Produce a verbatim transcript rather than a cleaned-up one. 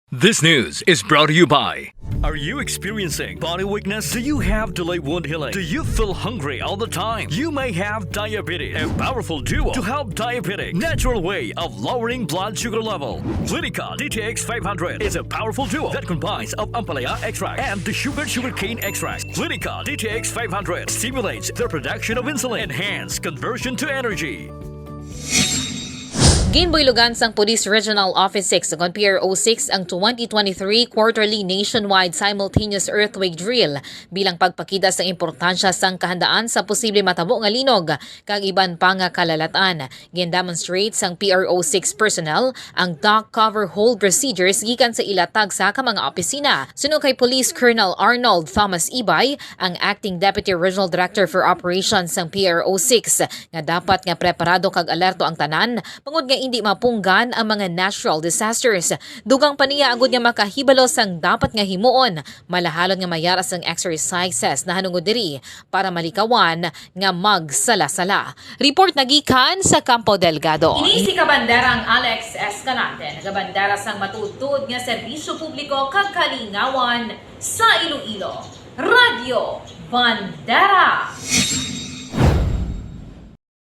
This news is brought to you by. Are you experiencing body weakness? Do you have delayed wound healing? Do you feel hungry all the time? You may have diabetes. A powerful duo to help diabetic natural way of lowering blood sugar level. Clinica D T X five hundred is a powerful duo that combines of ampalaya extract and the sugar sugarcane extract. Clinica D T X five hundred stimulates the production of insulin, enhance conversion to energy. Ginbuylogan sang Police Regional Office six ug P R O six ang twenty twenty-three quarterly nationwide simultaneous earthquake drill bilang pagpakita sa importansya sang kahandaan sa posible matabo nga linog kag iban pa nga kalalatan. Gin-demonstrate sang P R O six personnel ang duck cover hold procedures gikan sa ila tagsa ka mga opisina. Suno kay Police Colonel Arnold Thomas Ibay, ang Acting Deputy Regional Director for Operations sang P R O six, nga dapat nga preparado kag alerto ang tanan bangod nga indi mapunggan ang mga natural disasters. Dugang pa niya, agud nga makahibalo sang dapat nga himuon, malahalon nga mayara sang exercises nahanungod diri para malikawan nga magsala-sala. Report nagikan sa Campo Delgado. Ini si Kabanderang Alex Escalante, nagabandera sang matuod-tuod nga serbisyo publiko kag kalingawan sa Iloilo. Radyo Bandera.